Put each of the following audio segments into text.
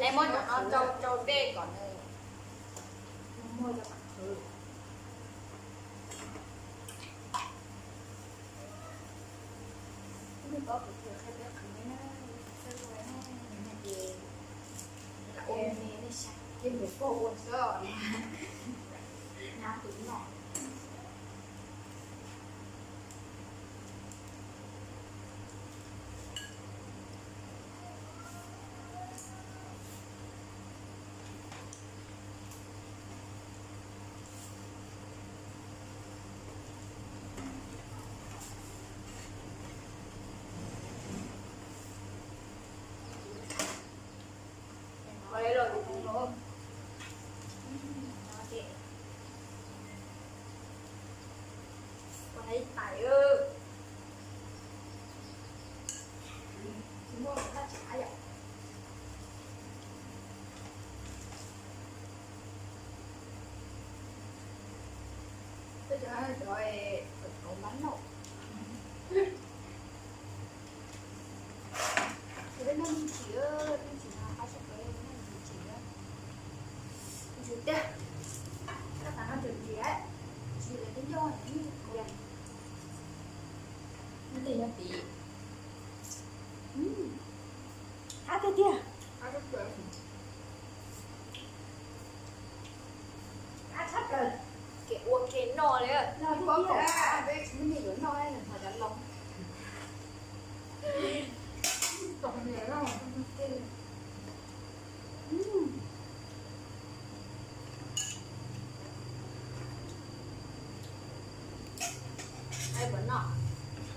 Muab cov no rau rau dej kom nws muag cov maj qhwv. Kuv twb paub kuv txiv qhia peb qhwv ne, txawj ua ne, ces nej saib ces nws pom ua xwb. Nab kuv noj. Cov, cov, cov npab noj. Ces peb noj me ntsis, me ntsis no qab sab plaws, noj me ntsis, ntsis tiag. Koj tas no tseem ntsis, ntsis lawv twb ncauj ntsis. Nyob tid, nyob tid. Qab tiag tiag. Qab tshaj plaws. Kev ua ke noj li, noj tiag tiag. Peb tsis muaj neeg yuav noj, nws ho cov loo.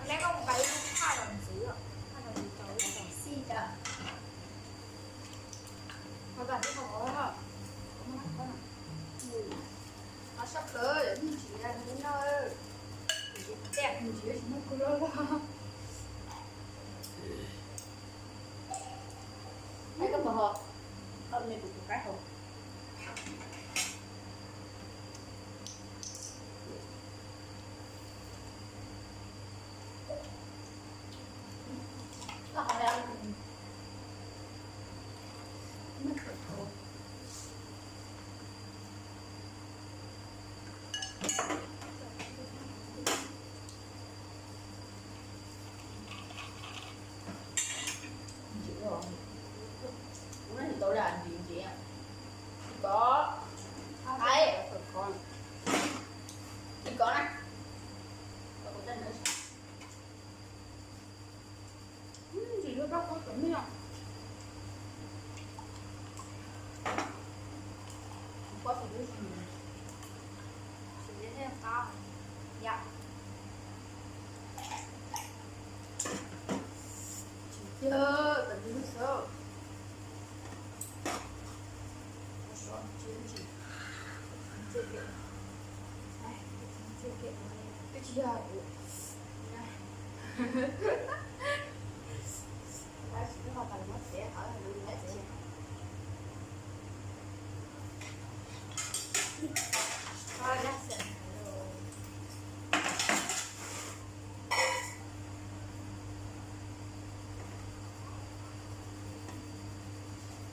Neb koj mus pais lub thaj los ntxiv, thaj los ntxiv tau ib tog xij tas. Qhov tas tib qhov qhov, qhov sab plaws, me ntsis, me ntsis no, ntsis tiag, ntsis tsis muaj kua loj loj. Ai, koj puas hov? Koj me kuv tus qaib hov. Koj hov, muaj khaws hov. Ntsis, kuv no tsis tau dam ntsis ntsis. Kov, ai, kov na. Ntsis lub rab qub cov me os. Kuv pob xws lub si ntsis. Xws li thiaj qab yam. Tsis tiag, tam ntsis lub xwb. Ntsis, ntsis, ntsis, twb tsis yog kuv.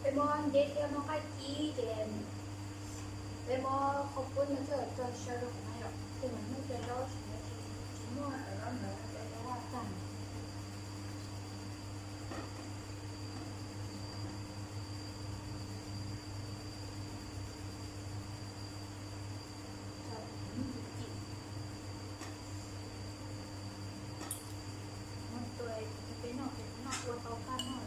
Peb muab nceb thiab muab qaij kib ces peb muab qhov kub no coj tso sau rau qhov no yom, ces mas muab cov zaub tsis muaj cov zaub ntawd cov zaub tag. Peb noj, peb noj ua tau tag noj lawm.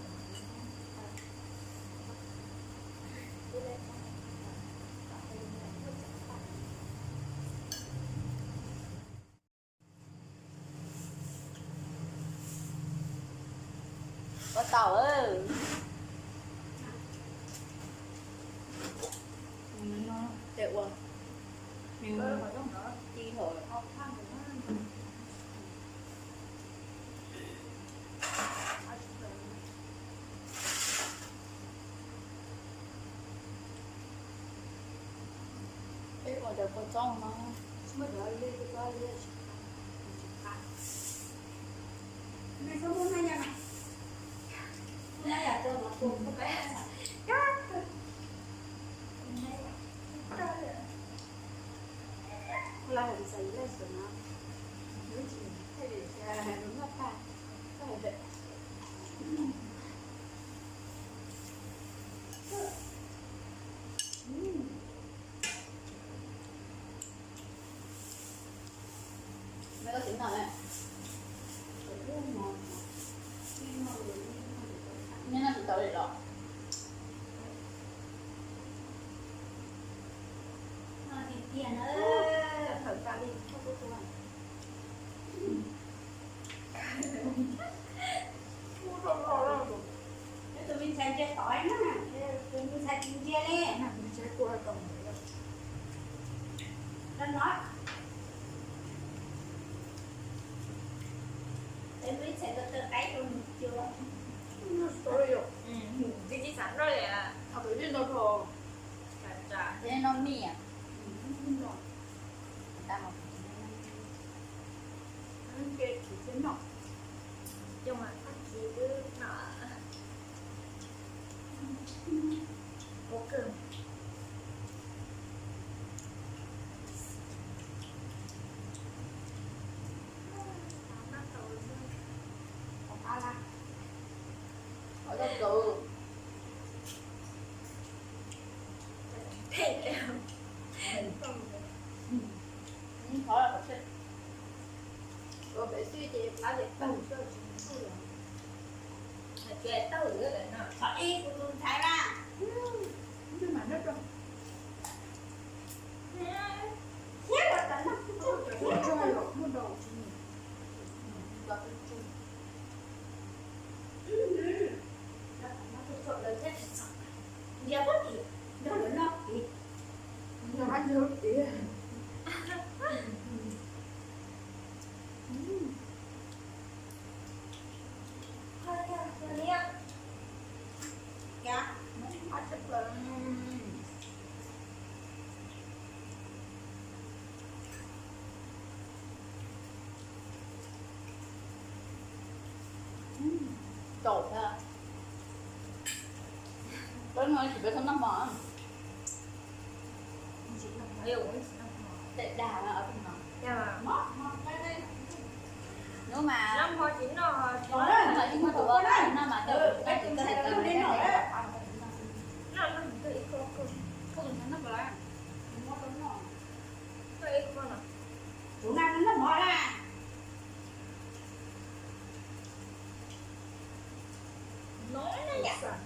Ua tau. Ces ua, ci hauv. Peb ua cov kua txob no. Nyob no tsis tau li los? No tiag tiag na. Thawm tas li, koj kuv tus. Tus me ntxhais ntsia tod na, tus me ntxhais tsis ntsia li. Tus me ntxhais ko, tus me ntxhais ko taw qaib rau nws cua. Tsis txhav noj li, thaum pem noj dhau. Ces noj mij. Ces tsis noj, coj mas tag kis twb noj. Ua kawg. Qhov tau tus. Ua pem xwb ces plab tias tawg xwb tsis tawg li. Hais tias tawg li lawm no. Txhob ib kuv tus ntxhais na. Thiab los tau noj, thiab los muaj dau tsis mus. Ntiav pob tim nrog lawv noj tim. Nrog hab nrog tim. Tau thiab. Peb no tsis peb tau noj hmo. Tej dag no. Hnub mas hnub mas ib muaj tus ua noj mas tej tus koj tsis tau hais tau. Tus na noj mov na. No na yam.